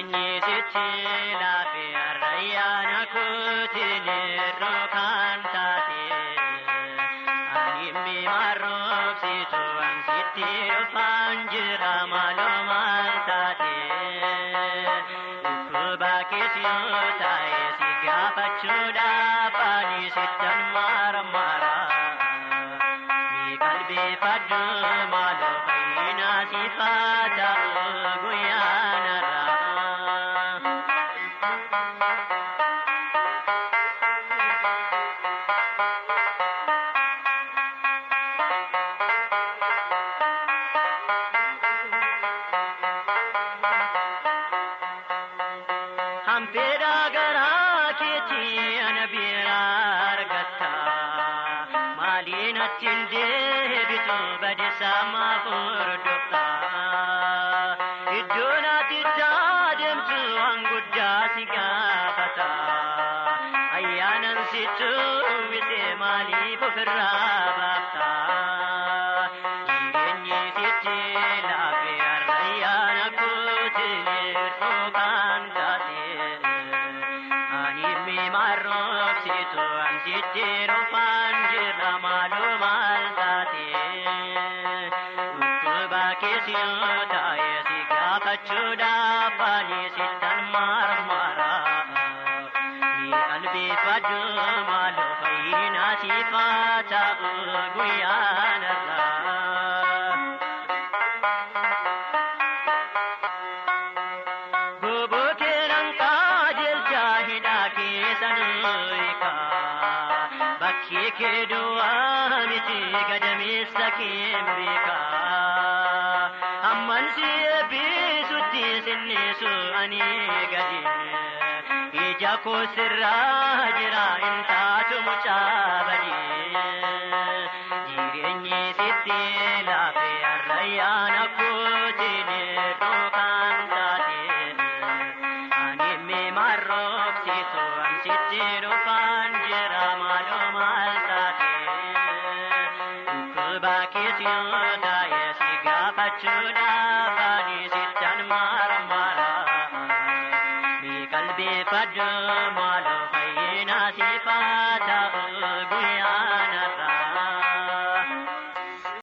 Jireenyi sitti laafe arrayyaana kootiin dhookaan taate. Ani marroobsitu an sitti dhufaan jira maaloo maal taate. Dhukkuba kees yoo ta'e si gaafachuudhaaf ani sittan marmara. Mi qalbeeffadhu maaloo fayyina siif haa ta'u guyyaanarraa. Hampeedha garaa keetii ana bira argatta. Maaliin achiin deebitu badisaa maaf hordofta. Iddoon ati itti adeemtu waan guddaa si gaafata. Ayyaanan sitti uwwise maaliif ofirraa baafta? Jireenyi sitti laafe arrayyaana kootiin dhookaan taate. Ani marroobsitu an sitti dhufaan jira maaloo maal taate. Dhukkuba kees yoo ta'e si gaafachuudhaaf ani sittan marmara. Ni qalbeeffadhu maaloo fayyina siif haa ta'u guyyaanarraa. Goboo keeran qajeelcha hidhaa keessa nuyi Bakkee kee duwwaa miti gadameessa keen beeka. Amman si eebbisutti sinnisu ani gadi. Ija koo sirraa jira hin taatu mucaa badi. Jireenyi sitti laafe arrayyaana kootiin dhookaan taate. Ani marroobsitu an sitti dhufaan jira maaloo maal taate. Dhukkuba kees yoo ta'e si gaafachuudhaaf ani sittan marmara. Mi qalbeeffadhu